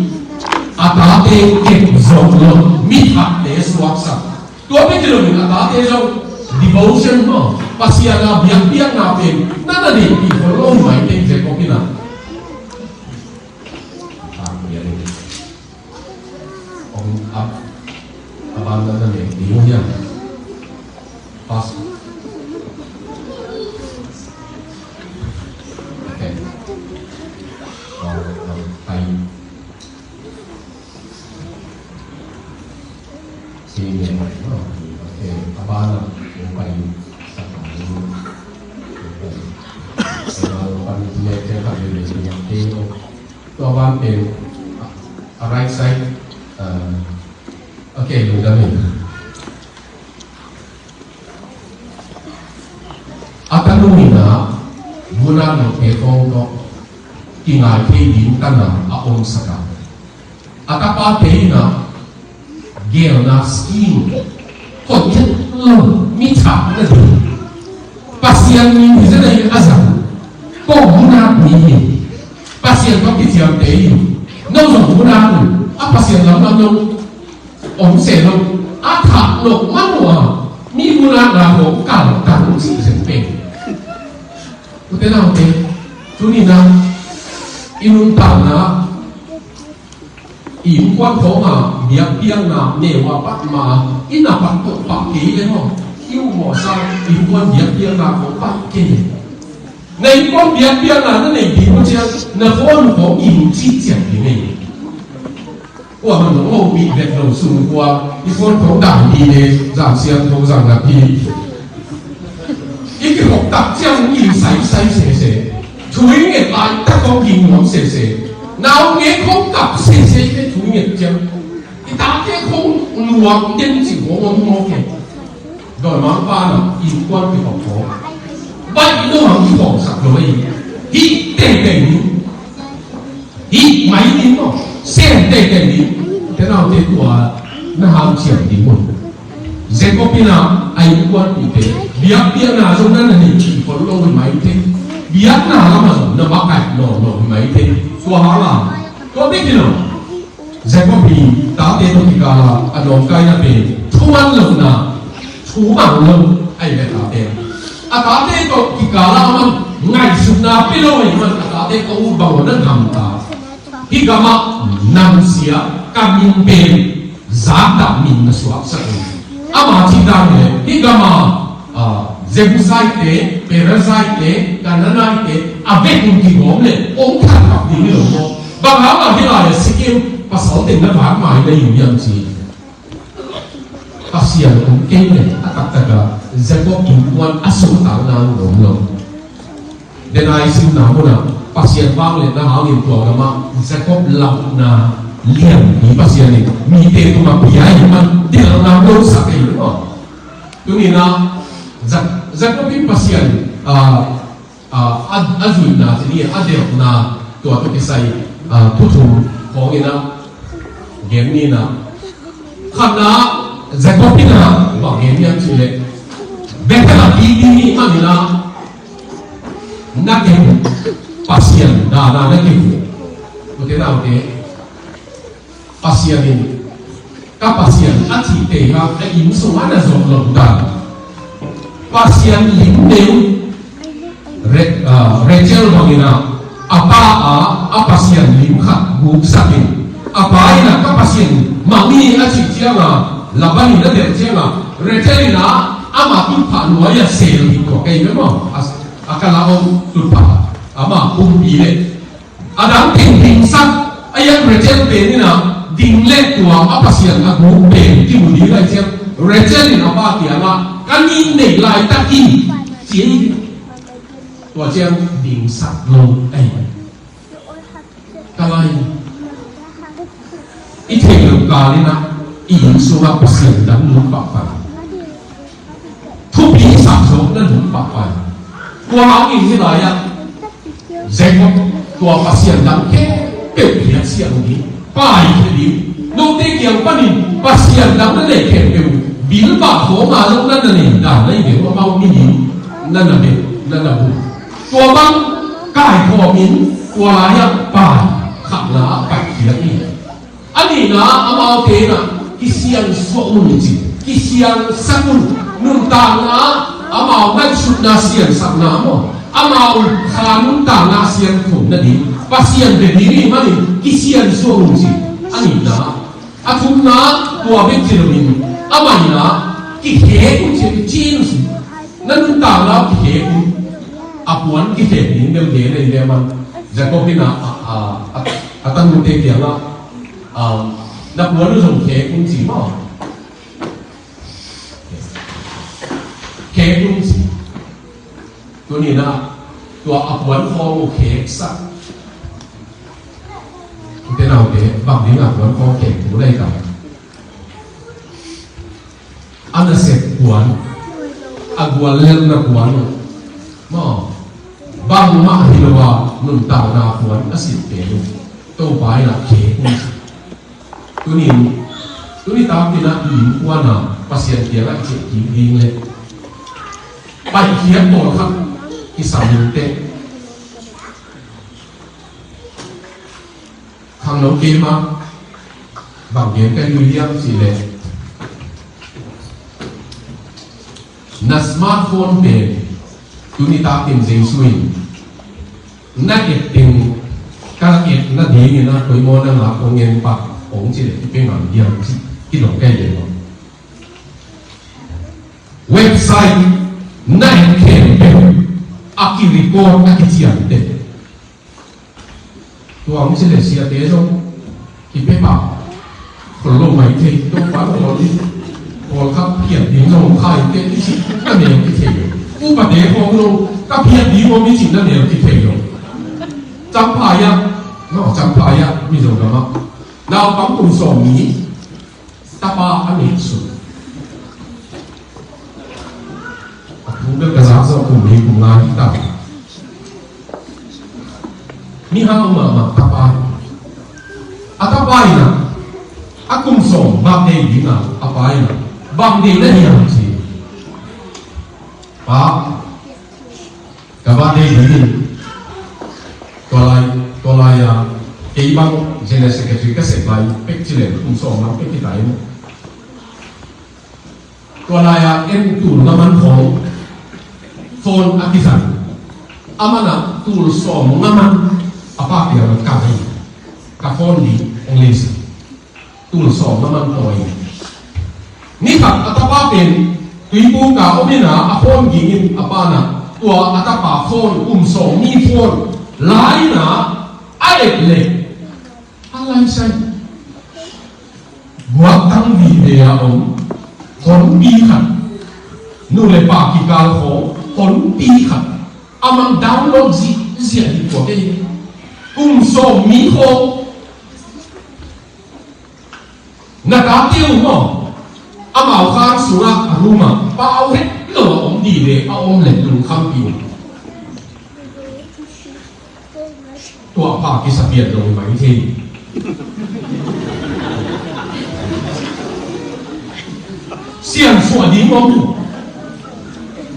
a tate kep zong lo, mi thakte suaksak. Tua bek hi loin a tate zong devotion maw, Pasian a biakpiakna pen na na neihpih khol lo hi mai teh Jacob in ah. Om ap abandon na mek ding uh hiam? Pas. Okay. Om, om, pai. Sini, no? Okay. Abandon, pai. Saka ni. Okay. Abandon, pai. Tua ban pen a right side. Uh, okay, lungdam in. A tanung in ah munah nopte khawng tawh kingai thei ding tana a omsak a, a tapate in ah gelna scheme hoih het lo, mi thak na ding. Pasian min hi zenah in a zang. Ko munah mi hi. Pasian tawh kiciamte hi. No zong munah un a Pasian lamlam no om se lo. A thak lo man uh a mi munahna khawng kal tang cih zen pen. Ute naute, tuni-in ah i nuntakna, i innkuan khawng a biakpiakna neu a pat ma, i na pat tawh pah kei leh maw, i uh mawhsa innkuan biakpiakna khawng pah kei. Na innkuan biakpiakna na neih ding uh ciang na phone khawng in cih ciang ding ei. Kua man lo, oh, mi vet lo sung kua i phone khawng dang hi le, zang siang khawng zang nak hi. I kihok tak ciang i sai sai sese. Thu i nget laitak khawng ging nuam sese. Nau nge khawng kap sese i thu i nget ciang. I tate khawng nuam den cih khawng om mawk e. Dawimangpa na innkuan kihok khawng. Baih lo hang kihawmsak lo ei. Hih teitei ni. Hih mai ding maw, sem teitei ding. Te naute tua na hanciam ding maw. Jacob in a innkuanpihte biakpiakna zong na na neihpih khol lo hi mai thei. Biakna lamah zong na makaih nawn lo hi mai thei. Tua hang a tua bek hi lo. Jacob in tate tawh kikal a a nawngkaina pen thuman lohna, thumang lo ahi ve tate. A tate tawh kikal a man ngaihsutna pia lo ahih man a tate ko uh bang a na gamta. Hih gamah namsia ka min pen zakdah min na suaksak uh. Ama cih dan hi leh hih gamah, ah, Jebusite-te, Perizzite-te, Canaanite-te a vekun kigawm leh hong thanpha ding hi lo maw? Bang hang a hih lai-ah Sikem pasalte na vak mai na hi uh hiam ci. Pasian om kei leh a taktak a Jacob innkuan a suahtakna om lo. Denai simna munah Pasian vangliatna hangin tua gamah Jacob lamna lianpi Pasian in mite tungah pia hi man, delhna lo sak hi lo. Tuni-in ah Ja-, Jacob in Pasian, ah, ah, a, a zuihna, ci ni, a delhna, tua tawh kisai, ah, thu thum khawng in ah gen ni in ah. Khatna, Jacob in ah bang gen hiam cih leh, Bethel ah kik ding ahih manin ah na keu, Pasian dan a na keu. Ute naute, Pasian in, ka Pasian a cihte kha a inn sungah na zawh loh dan. Pasian lim neu, Re-, ah, Rachel bangin ah, a pa a, a Pasian lim khat guksak in, a pa in ah ka Pasian mang hi a cih ciangin, Laban in a delh ciangin, Rachel in ah ama tutphah nuai-ah sel hi tua kei ve maw. A, a kala om tutphah, ama pumpi leh. A dang teng dingsak, a ian Rachel pen in ah, ding leh tua a Pasian a guk pen kimu ding lai ciang, Rachel in a pa kiangah, ka nih neih laitak hi, ci hi. Tua ciang dingsak lo ahi. Ka lai. I theih loh kal in ah, i inn sungah Pasian dang lut pahpah. Thupi sak zawh na lut pahpah. Tua hangin hih lai-ah Jacob, tua pasian dang khempeuh hiat siang ding, paikhia ding. Note kiang panin pasian dang na neih khempeuh, bilbah khawng a zong na na nei dan na hi ve, amau minin na na beh, na na bum. Tua bang kaikhawmin, tua lai-ah pai, khatna ah paikhiat ni. A nihna, amaute in ah kisiansuah un ci, kisiansak un, nuntakna, amau ngaihsutna siansakna maw, amau kha nuntakna siankhum nading Pasian bia ding ahih manin kisiansuah un ci. A nihna, a thumna, tua bek ci loin, amah in ah kikhek un ci, change. Na nuntakna kikhek un, a puan kikhek ding bel gen ahi ve man. Jacob in ah, a, a, a, a tanute kiangah, um, na puan uh zong khek un ci maw. Khek un ci. Tuni-in ah, tua a puan khawng uh kheksak. Ute naute, bang ding a puan khawng khek uh lai ka. A nasep puan, a guallelhna puan uh maw, bangmah hi lo a nuntakna puan a silh pen uh Topa in ah khek un ci. Tuni-in, tuni takin ah i innkuan ah Pasian kiangah i ciah kik ding leh, paikhiat tawlkhat kisam inteh. Khangno kei mah, bang gen ka hi hiam cih leh, na smartphone pen tuni takin Jesu in na et teng ka et nadingin ah poimaw na ngak hong en pak hong cih leh i pia ngam hiam cih kidong ka hi leh maw. Website na et khempeuh a ki-record a kiciamteh. Tua hong ci leh siate zong kipia pah khol lo mai thei, Topa lo lo ni. Pawlkhat phiat ding zong khai te i cih na neu kithei lo. Upate khawng zong ka phiat ding om i cih na neu kithei lo. Champhai ah, no, Champhai ah, Mizoram ah naupang kum sawm mi tapa a neihsun. A thu bel ka zak zawh kum li kum nga hi ta. Mihau mahmah tapa. A tapa in ah, a kum sawm birthday ding a, a pa in ah, bang day na hiam ci. Pa, ka birthday ding in, tua lai, tua lai a, kei bang General Secretary ka sep lai pek ci leh kum sawm lam pek hi ta in. Tua lai-ah en tul nga man khawng phone a kizang. Aman ah tul sawm nga man a pa kiangah ka hi. Ka phone ding hong leisang. Tul sawm nga man tawi. Ni khat a tapa pen Tuiphum ka om in a, a phone ging in a pa in a, tua a tapa phone, kum sawm mi phone la in a, a et leh, a lai sai. Guaktang vive a om honpi khat, nu le pa kikal khawng honpi khat, a mang download ziahziah hi. Tua kei, kum sawm mi khawng. Na tate uh maw, amau khang sungah a room ah pau het lo a om dih leh, a om leh lungkhampi uh. Tua pha kisa pian lo mai thei. Siansuah ding om.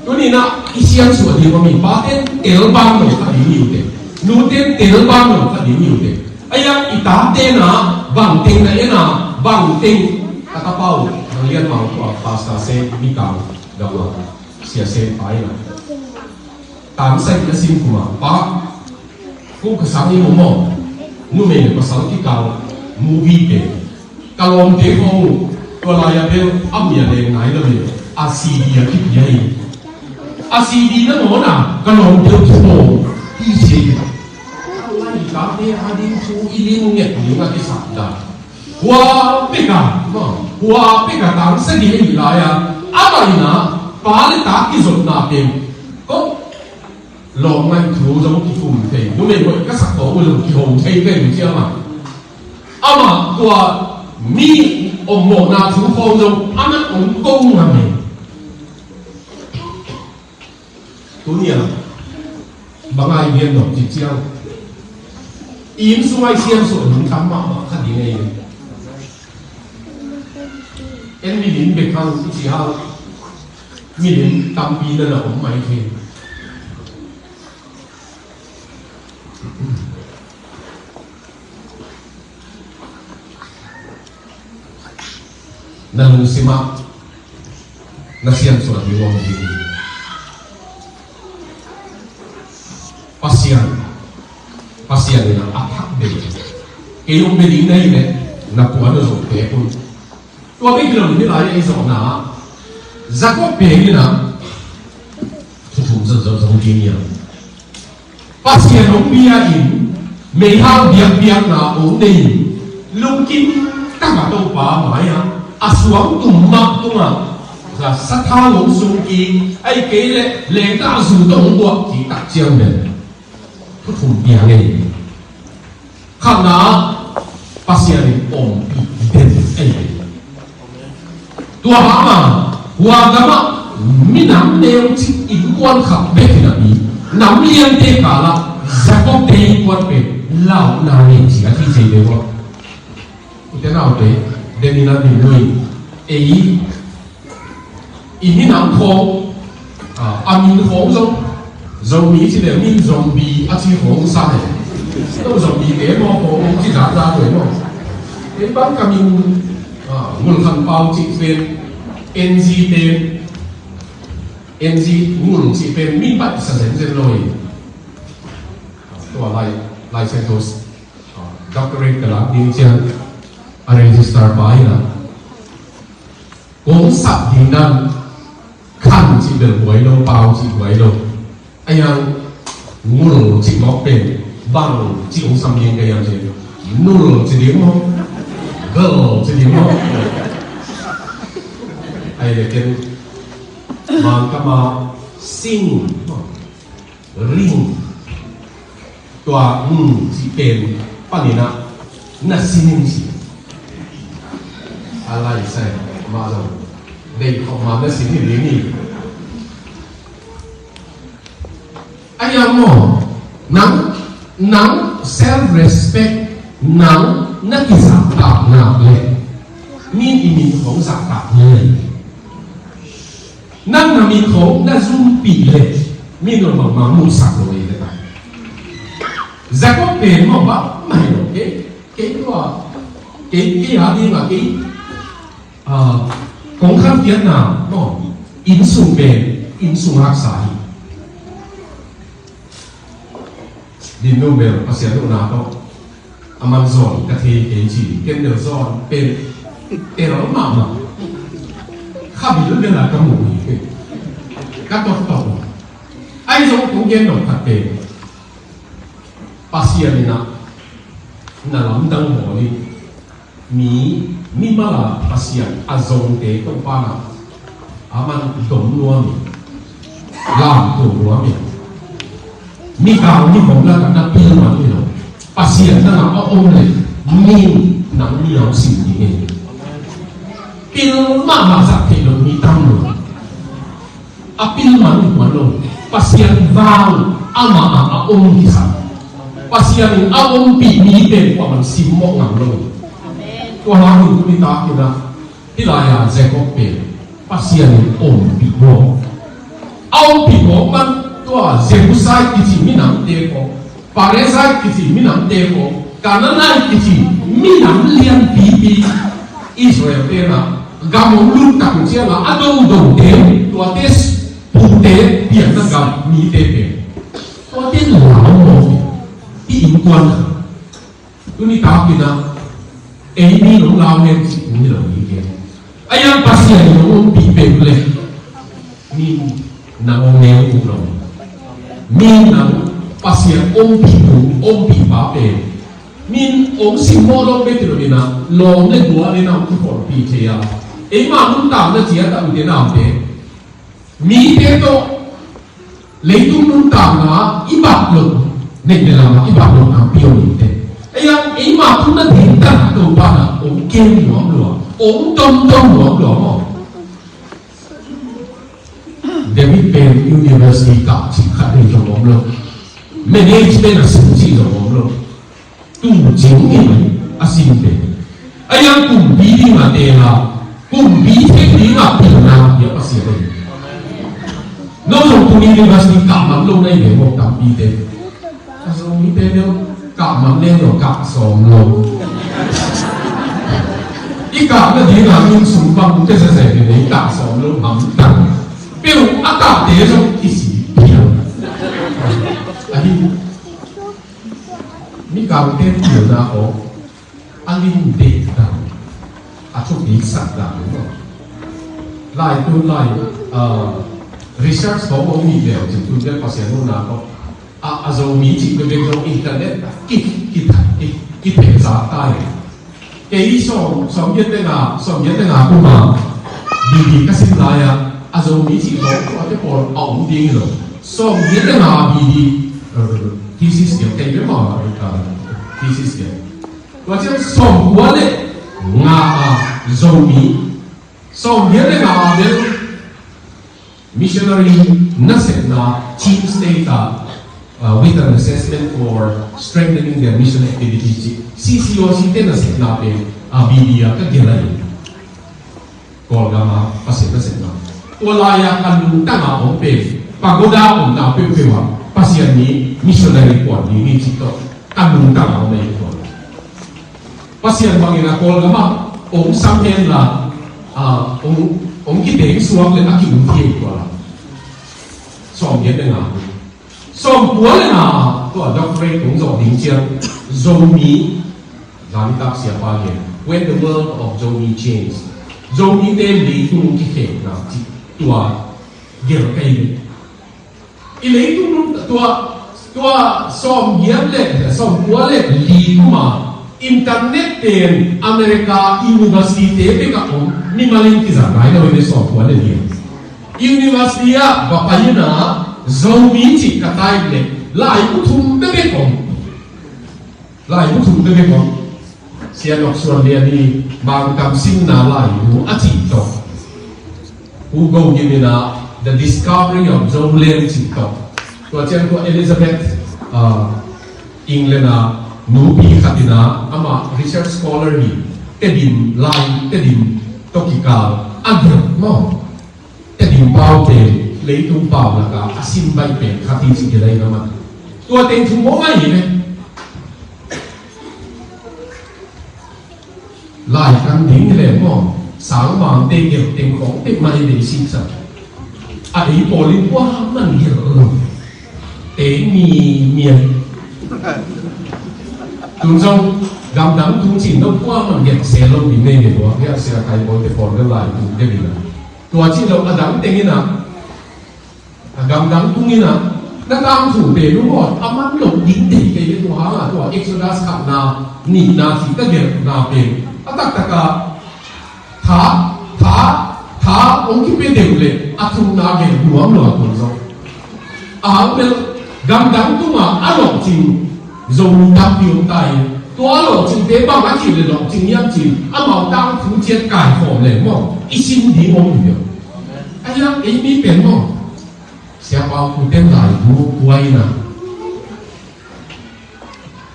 Tuni in a i siansuah ding om hi. Pate'n tel bang lo kha ding hi uh teh. Nute'n tel bang lo kha ding hi uh teh. Ahi a, i tate'n a bang teng na en a, bang teng, ka tapa uh, nang lian mau tua pastor se mi kang, gam a, sia se pa in a. Tang sagih na sin kum a, pa, ko ka sang hi maw, numei le pasal kikal movie pen. Ka lawmte khawng uh, tua lai-ah bel a mi a leng nai lo hi, a C D a kipia hi. A C D nangawn a ka lawmte uh thawh hi ci hi. Ka lai kate a ding thu i lim nget ding a kisap dan. Hua pek a, hua pek a tang sagih a hih lai-a, amah in a pa le ta kizopna pen, ko, lawm ngaih thu zong kikum thei, numei hoih ka sak khawng uh zong kiho thei pen ciang a, amah tua mi ommawhna thu khawng zong a na om ko ngam hi. Tuni a bang a i gen nop cih ciang, i inn sung a i siansuah lungkham mahmah kha ding ei. En milim bek hang i ci hang, milim tampi na na om mai thei. Na lungsim ah na siansuah ding om ding. Pasian, Pasian in a thak bei. Kei hong bia ding na hih leh na puan uh zong pek un. Tua bek hi lo, hih lai-ah i zawhna ah Jacob pen in a thu thum zong zong zong ding hi a. Pasian hong bia in, meihal biakpiakna hong nei in, lungkim tak a Topa mai-ah a suang tum mah tungah sathau hong sung kik, ahih kei leh lengtah zu tawh hong buak kik tak ciang bel thu thum piang ei. Khatna, Pasian in ompih den ei. Tua hang a, hua gam ah minam neu cik innkuan khat bek hi napi, nam liante kal ah Jacob-te innkuan pen launa nei ci a, ci thei deuh a. U te nau te, den in a din lui ei. I minam khawng, a, a min khawng zong, Zomi ci leh min Zombie a ci khawng sa hi. Lo Zombie te maw, khawng ci zahzah uh hi maw. Kei bang ka min, a, Ngul Khan Pau cih pen, N G te, N G Ngul cih pen min bat sa zenzen lo hi. Tua lai, lai sen tos, a, doctorate ka lak ding ciang, a register pa hi na. Kong sap ding dan, Khan cih bel buai lo, Pau cih buai lo. A yang Ngul cih mawk pen, bang cih hong sam ding ka yang cih. Nul cih ding maw? Gel cih ding maw? Ai le ken, Mangkam a sing maw? Ring. Tua ng cih pen panin ah na sin in ci. A lai sai mah zong deih khawm ma na sin in ding hi. A hiam maw, nang, nang self respect, nang na kizahtak nak leh min i min khawng zahtak hi. Nang na min khawng na zumpih leh min lo mahmah muhsak lo ei leh ta. Jacob pen maw bangmah hi lo, kei, kei tua, kei, kei a ding a kei, ah, kong khantiatna maw, innsung pen, innsung haksa hi. Din nu bel Pasian nuhna tawh a man zawn ka thei kei ci, ken bel zawn pen tel mahmah. Kha bilbel a ka muh hi, Ka tawh tawh. Ahi zong kong gen nop khat pen, Pasian in ah na lamdang maw ni. Mi, mimal a Pasian a zongte tawh pan ah a man dom nuam hi. Lamto nuam hi. Mikang mihom lakah na pil man hi lo. Pasian nang ah a om leh min nang mi a om sim ding hi. Pil mahmah zah theih loh mi tam lo. A pil man uh man lo. Pasian vang amah ah a om kisa. Pasian in a ompih mi pen kuaman simmawh ngam lo. Tua hang in tuni takin ah hih lai-a Jacob pen Pasian in ompih mawk. A ompih mawk man tua Jebusai kici minamte khawng, Paresaite kici minamte khawng, Kanaanite kici minam lianpipi Israel-te na gam hong lut tak uh ciangah a dodote, tuate pute pianna gam mite pen, tuate lau mawk hi. Hih innkuan khat tuni takin ah ei mi nong lau hen cih hi lo hi ke. A iang Pasian in hong ompih peuh leh min nang hong neu uh lo. Min nang Pasian ompih uh, ompih pa pen min hong simmawh lo bek hi lo in ah, lawm le guah le nang kikhawlpih thei a, eima nuntakna ciat a ute naute, mite tawh leitung nuntakna i bat loh, neih le lam ah i bat loh nangpi om hi teh. Ei ang, eima tungah dingtak Topa na hong kem nuam lua, hong tomtom nuam lua maw? David pen university kah cih khat nei zong om lo. Management a sim cih zong om lo. Tuu cing in a sim pen, a iang kumpi ding a teel a, kumpi thei ding a pilna hi a, Pasian ahi. No zong tuni university kah man lo na hi ve maw, tampite. A Zomite bel kah man leng lo, kah sawm lo. I kah nading a min sum bang te sese hi ve, kah sawm lo hamtang. Peuh a kahte zong i si piang. Ahi. Mikangte pilna aw, a lim dek dan, a thupi sak dan maw? Lai tu lai, ah, research khawng hong nih leu cin tun bek Pasian nunna khawng a, a Zomi cih bek zong internet ki, ki, ki, kithehzak ta hi. Kei sawm, sawmgiat le nga, sawmgiat le nga kum a B D ka sim lai-a, a Zomi cih khawng tuate pawl a om ding hi lo. Sawmgiat le nga B D, eh, thesis kei, kei bek mah, eh, thesis kei. Tua ciang sawmkua le nga a Zomi, sawmgiat le nga a bel missionary nasepna Chin State ah, uh, with an assessment for strengthening their mission activities. C C O C te nasepna pen, uh, B D ah ka gelh a hi. Kawlgam ah Pasian nasepna. Tua lai-a ka lungtang a om pen, pagoda omna peuhpeuh ah Pasian mi missionary kuan ding hi cih tawh ka lungtang a om ahi tua. Pasian bangin a Kawlgam ah hong sam hen la, ah, hong, hong kiteng suak le a ki-um thei tua la. Sawmgiat le nga. Sawmkua le nga tua doctorate hong zawh ding ciang Zomi, zanitak siapa gen, When the World of Zomi Changed. Zomite leitung kikhekna cih tua gelh kei. I leitung tua, tua sawmgiat le, sawmkua le li kum a internet pen America university te bek ah om, mimal in kizang nai lo hi ve, sawmkua le li. University ah va pai in a Zomi cih ka type leh laibu thum bek bek om. Laibu thum bek bek om. Sia Nok Suan Lian i Mangkam Simna Laibu a cih tawh, Pu Go Gim in a The Discovery of Zoland cih tawh, tua ciang tua Elizabeth, ah, England a nupi khat in a, amah research scholar hi, Tedim, lai Tedim tawh kikal a gelh maw? Tedim pau pen leitung pau lakah a sim baih pen khat hi ci hi lai na man. Tua teng thu mawh mai hi ve. Lai kan ding hi leh maw, sangmangte gelh teng khawng peuhmah hi ve i sihsan. A ei pawl in kuaman gelh lo. Teng mi mian. Tun zong gamdang tung cin lo kuaman gelh se lo ding nei ve tua. Hiah sia kai pawl te pawl gelh lai tung gelh hi la. Tua ci lo a dang teng in a, Gamdang tung in ah, na tangthu pen uh maw, a man loh ding thei kei leh tua hang a, tua Exodus khatna, nihna cih ka gelhna pen a taktak a tha, tha, tha hong kipia deuh leh a thumna gelh nuam lo a, tua zong a hang bel gamdang tung a a lawhcing Zomi tampi om ta hi. Tua a lawhcingte bang a cih leh lawhcing hiam cih leh amau tangthu ciat kaikhawm leh maw, i sin ding om hi. A hiang ei mi pen maw, Sia Pau Kuten laibu kuai na,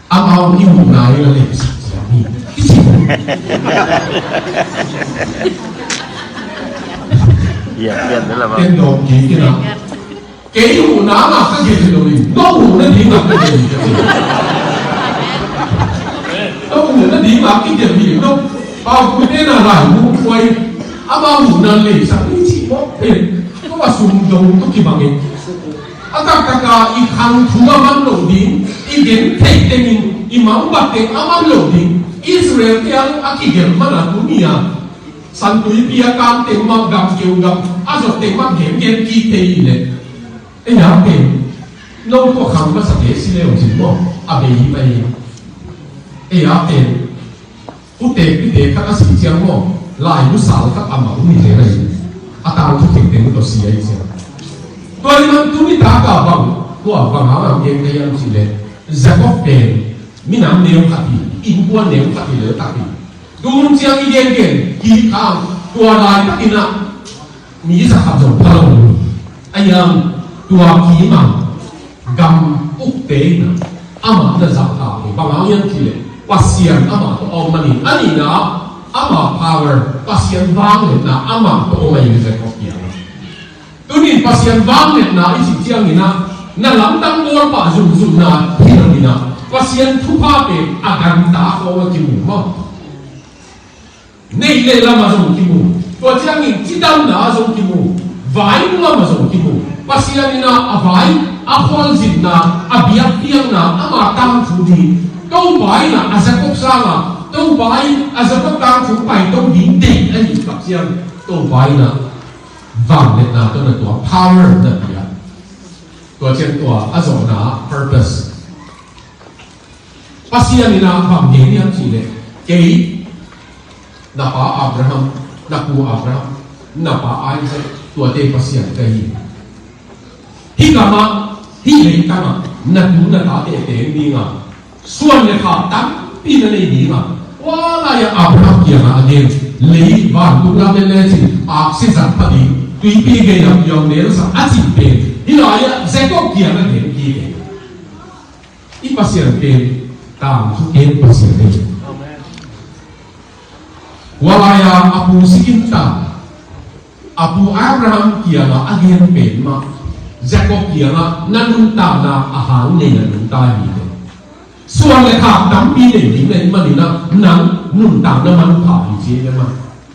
amau i muhna i la lehsak ciang hi. Hiam, hiam, na la ba. Ken dawm kik in ah, kei i muhna ah ka gen hi lo in, no muhna ding ah ka gen hi. No muhna ding ah ka gen hi. No, Pau Kuten a laibu kuai, amau muhna lehsak ni cih mawk pen, ko a sum dong ko kibang in. A taktak a i khang thu a man loh ding, i gen theih tengin i mangbat teng a man loh ding. Israel te a kigelh man a tuni a San Tuipi a kam teng mah, gam keu gam a zot teng mah gen gen kik thei hi leh, ei a pen no tua khang masa te si leu cin maw, a bei hi mai hi. Ei a pen Ute pite khat a si ciang maw, laibu sal khat a mang ni zel ahi. A tangthu tengteng tawh si ahi ciang. Tua ahih man tuni tak a bang, tua bang hang a gen ka hiam cih leh, Jacob pen minam neu khat hi, innkuan neu khat hi lel tak hi. Tu hun ciang i gen gen kik hang, tua laitak in ah mi zakhat zong pha lo hi. A hiang tua kim a gam ukte in ah amah na zang ta hi. Bang hang hiam cih leh Pasian amah tawh a om manin, a nihna ah amah power, Pasian vangliatna amah tawh om ahi hi, Jacob kiang ah. Tuni in Pasian vangliatna i cih ciangin ah na lamdang bawl pah zumzumna hi lo in ah, Pasian thupha pen a ganta khawng a kimu maw. Neih leh lam ah zong kimu. Tua ciangin cidamna ah zong kimu. Vai nuam ah zong kimu. Pasian in ah a vai, a khualzinna, a biakpiakna, ama tangthu ding, Topa in ah a Jacob sang ah, Topa in a Jacob tangthu paito ding deih ahih tak ciang, Topa in ah vangliatna tawh na tua power na pia. Tua ciang tua a zawhna ah purpose. Pasian in ah bang gen hiam cih leh, kei, na pa Abraham, na pu Abraham, na pa Isaac, tuate Pasian ka hi. Hih gam ah, hih leitang ah na tu na tate teng ding a, suan le khak tampi na nei ding a. Tua lai-ah Abraham kiangah a gen, lei vantung lam en lecin aksi zat pha ding, tuipi gei lam i hong nelsak a cih pen hih lai-ah Jacob kiangah gen kik hi. I Pasian pen tangthu ken Pasian hi. Amen. Tua lai-ah a pu sikin ta, a pu Abraham kiangah a gen pen mah, Jacob kiangah na nuntakna a hang nei na nunta hi ve. Suan le khak tampi nei ding na hih manin ah nang nuntakna manpha hi ci hi ve mah.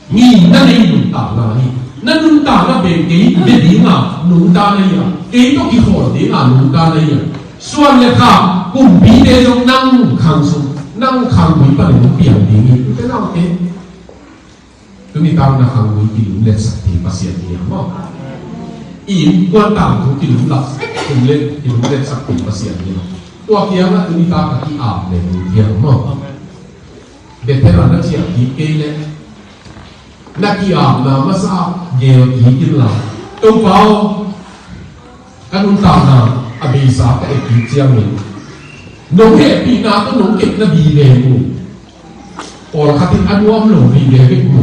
Mi na nei nuntakna hi. Na nuntakna pen kei bia ding a nuntakna hi a, kei tawh kikhawl ding a nuntakna hi a. Suan le khak, kumpite zong nang khang sung, nang khang gui panin hong piang ding hi. Ute naute, tuni tak na khang gui kilumletsak thei Pasian hi a maw. I innkuan tangthu kilumlet, kilumlet, kilumletsak thei Pasian hi a. Tua kiangah tuni tak a ki-ap le ding hi a maw. Bethel ah na ciah kik kei leh, na ki-apna masa gel kik inla, Topa aw, ka nuntakna a beisa ka et kik ciangin nong hehpihna tawh nong kepna vive mu. Pawlkhat in a nuam lo vive bek mu.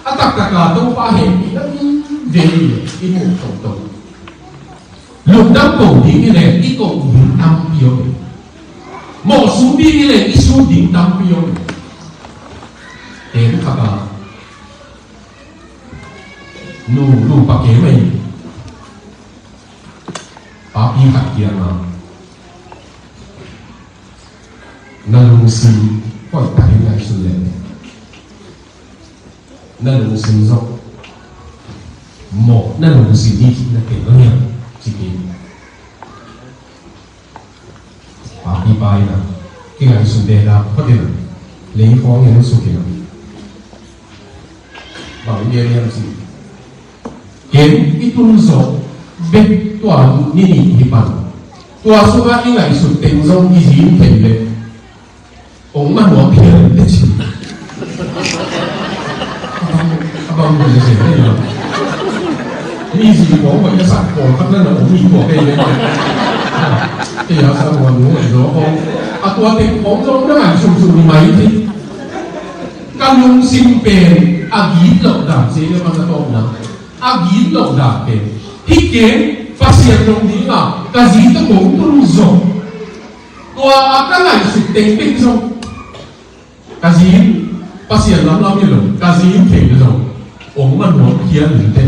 A taktak a Topa hehpihna vive i muh tongtong. Lungdam ko ding hi leh i koh ding tampi om hi. Mawhsum ding hi leh i sut ding tampi om hi. Ken khat a nu, nupa kei mah hi. Papi khat kiangah na lungsim hoih takin ngaihsun leh, na lungsim zong mawh, na lungsim i khitna tel lo hiam? Ci kei. Papi pa in a kingaihsun dena phot in a, lei khawng in a suk in a, bang gen hiam ci. Ken i tun zawh bek tua ni nih hi pan. Tua sungah i ngaihsut teng zong i zin thei leh ong man nuam phial le ci. A bang, a bang mu le ci. Mi zi ko ko ya sa ko ka na na ong mi ko ke le. Ke ya sa ko nu e zo ko. A tua teng ko zong na ngaihsut sut ni mai ci. Ka lungsim pen a gilo dan ci le man na to na. A gilo dan pen. Hi ken Pasian long ding a ka zi to kong tun zong. Tua a ka ngaihsut teng teng zong. Ka zi in Pasian lamlam hi lo, ka zi in thei lo zong. Ong man nuam khian in te.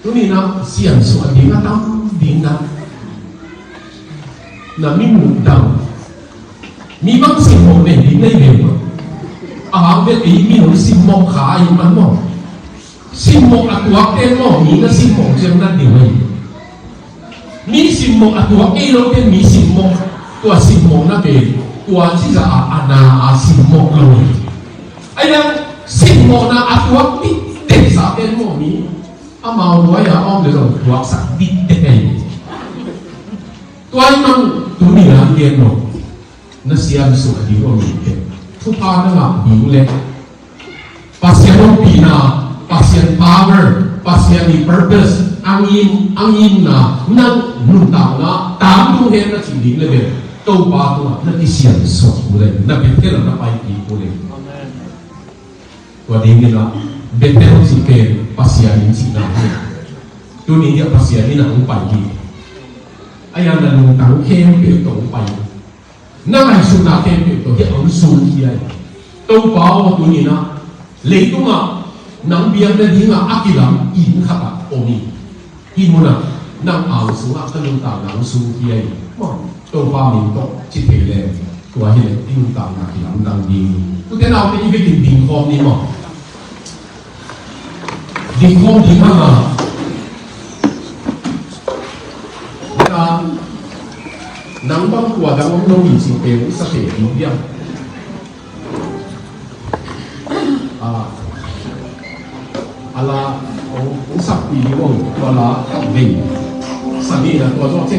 Tuni na sian suah ding a tam ding na. Na mi muh dang. Mi bang simmawh nei ding nei ve maw. A hang vel ei mi hong simmawh kha a hi man maw. Simmawh a tuak ten maw, mi na simmawh ciang na ding hi. Mi simmawh a tuak kei lo ten mi simmawh, tua simmawh na pen, tua ci za a, a na a simmawh lo hi. Ai na simmawh na a tuak dik tek sa ten maw mi, amau nuai a om le zong tuak sa dik tek hi. Tua hi man tu ni na gen maw. Na siam suk a ding om in thupha na ngah ding le Pasian ompihna, Pasian power, Pasian i purpose a ngim, a ngimna nang nuntakna tangtung hen na cih ding le bel Topa tungah na kisiam suak uh le na Bethel ah na paipih uh le. Tua ding in ah Bethel cih pen Pasian inn cihna hi. Tuni hi a Pasian inn ah hong pai hi. A yan na lungtang khempeuh tawh hong pai hi. Na ngaihsutna khempeuh tawh hi a hong sung hi a hi. Topa aw tuni in ah leitungah nang biakna dingah a kilam inn khatah om hi. Hih munah nang ang sungah ka nuntakna hong sung hi a hi. Maw, Topa min tawh ci thei leng tua hi leh i nuntakna kilamdang ding hi. Ute naute i bikin dingkhawm ni maw. Dingkhawm ding hang a. Nang bang kua dang om lo hi cih pen i sa thei ding diam. A la hong sakpih ding om tua la vei. Sa ni na tua zawh ciang